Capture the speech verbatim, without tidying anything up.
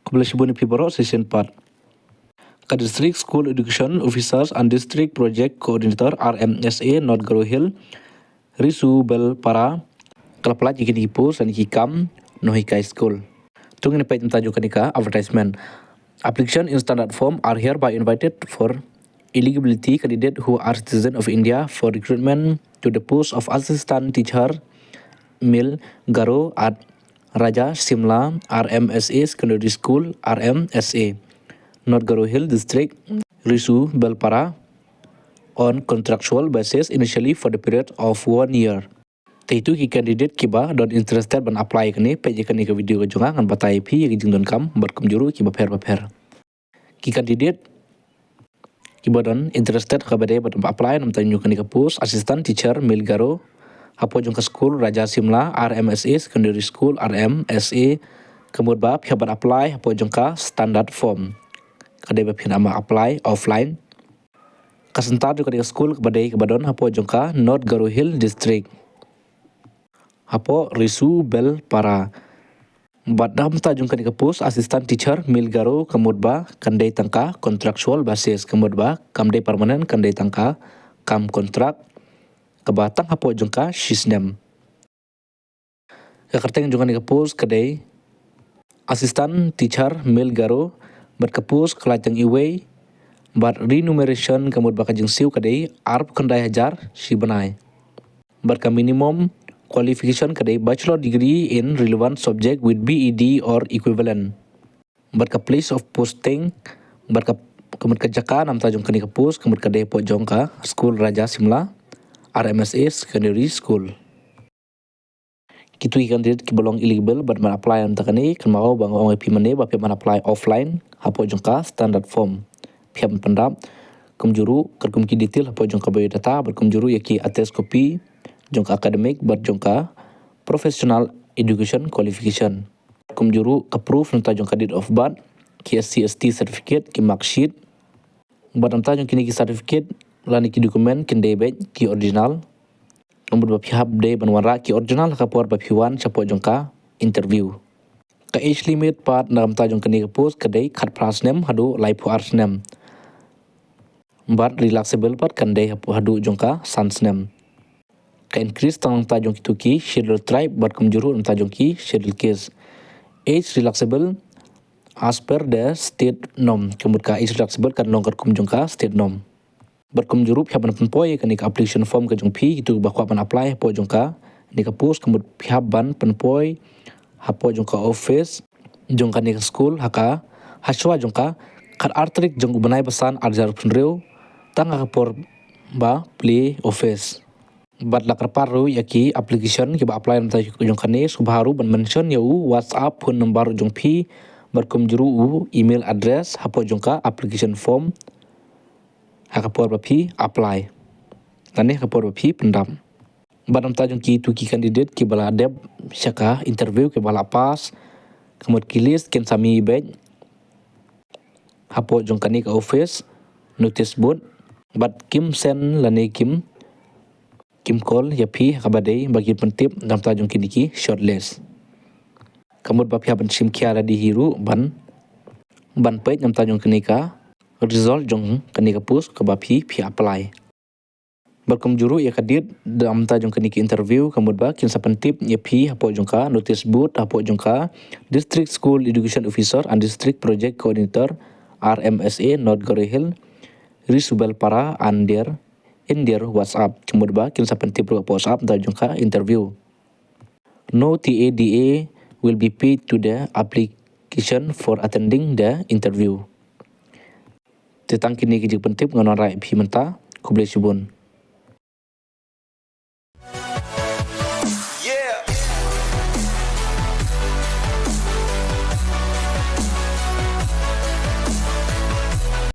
Khublei shibun ïa phi baroh, shisien pat. Ka District School Education Officers and District Project Coordinator, R M S A, North Garo Hill, Risu Belpara, ka la pynlait ïa kine ki post lane ki kam nonghikai skul. To ngin peit mynta jong kane ka advertisement. Application in standard form are hereby invited for eligibility candidate who are citizen of India for recruitment to the post of Assistant Teacher, Male Garo at Raja Simla R M S A Secondary School, R M S A, North Garo Hill District, Risu Belpara, on contractual basis initially for the period of one year. Te ïa kito ki candidate kiba don interested ban apply kane, peit ïa kane ka video ka jong nga, ngan batai ïa phi ïa ki jingdonkam bad kumjuh ruh kiba pher bapher. Ki candidate kiba don interested kaba dei ban apply na bynta jong kane ka post Assistant Teacher Male Garo hapoh jong ka skul Raja Simla R M S A Secondary School, R M S A, ka mut ba phi hap ban apply hapoh jong ka standard form. Ka dei ba phin ym apply offline. Ka center jong kane ka skul kaba dei kaba don hapoh jong ka North Garo Hill District, hapoh Risu Belpara. Bad na bynta jong kane ka post Assistant Teacher Male Garo, ka mut ba kan dei tang ka contractual basis, ka mut ba kam dei permanent, kan dei tang ka kam contract kaba tang hapoh jong ka shisnem. Ka kyrteng jong kane ka post ka dei Assistant Teacher Male Garo, bad ka post ka la tang iwei, bad remuneration, ka mut ba ka jingsiew ka dei arphew khyndai hajar shi bnai. Bad ka minimum qualification ka dei bachelor degree in relevant subject with B E D or equivalent. Bad ka place of posting, bad ka, ka mut ka jaka na bynta jong kane ka post, ka mut ka dei hapoh jong ka skul Raja Simla R M S A Secondary School. Kito ki candidate kiba long eligible bad ban apply na bynta kane, kynmaw ba nga ong ïa phi mynne ba phi hap ban apply offline hapoh jong ka standard form. Phi hap ban pyndap kumjuh ruh katkum ki detail hapoh jong ka biodata bad kumjuh ruh ïa ki attest copy jong ka academic bad jong ka professional education qualification. Kumjuh ruh ka proof na bynta jong ka date of birth, ki S C S T certificate, ki mark sheet, bad na bynta jong kine ki certificate lane ki document kin dei beit ki original. Ka mut ba phi hap dei ban wanrah ki original ha ka por ba phi wan shapoh jong ka interview. Ka age limit pat na bynta jong kane ka post ka dei khatphra snem haduh laiphew ar snem. Bad relaxable pat kan dei haduh jong ka san snem. Ka increase tang na bynta jong kito ki schedule tribe bad kumjuh ruh na bynta jong ki schedule caste. Age relaxable as per the state norm. Ka mut ka age relaxable kan long katkum jong ka state norm. Bad kumjuh ruh phi hap ban pynpoi ïa kane ka application form ka jong phi, kito ba kwah ban apply hapoh jong kane ka post, ka mut phi hap ban pynpoi hapoh jong ka office jong kane ka skul ha ka, ha shuwa jong ka khatar tarik jong u bnai ba san arhajar arphew hynriew, tang ha ka por ba plie office. Bad la kyrpad ruh ïa ki application kiba apply na bynta jong kane, sngewbha ruh ban mention ïa u WhatsApp phone number jong phi bad kumjuh ruh u email address hapoh jong ka application form ha ka por ba phi apply lane ha ka por ba phi pyndap. Bad na bynta jong kito ki candidate kiba la dep sha ka interview, kiba la pass, ka mut ki list kin sa mih beit hapoh jong kane ka office notice board, bad kim send lane kim, kim call ïa phi ha kaba dei ba kin pyntip na bynta jong kine ki shortlist. Ka mut ba phi hap ban shim khia lade hi ruh ban, ban peit na bynta jong kane ka result jong kane ka post kaba phi, phi apply. Bad kumjuh ruh ïa ka date na bynta jong kane ka interview, ka mut ba kin sa pyntip ïa phi hapoh jong ka notice board, hapoh jong ka District School Education Officer and District Project Coordinator, R M S A, North Garo Hill, Risubelpara, and their, in their WhatsApp. Ka mut ba kin sa pyntip ruh hapoh WhatsApp na bynta jong ka interview. No T A D A will be paid to the application for attending the interview. Te tang kine ki jingpyntip ngan wanrah ïa phi mynta. Khublei shibun.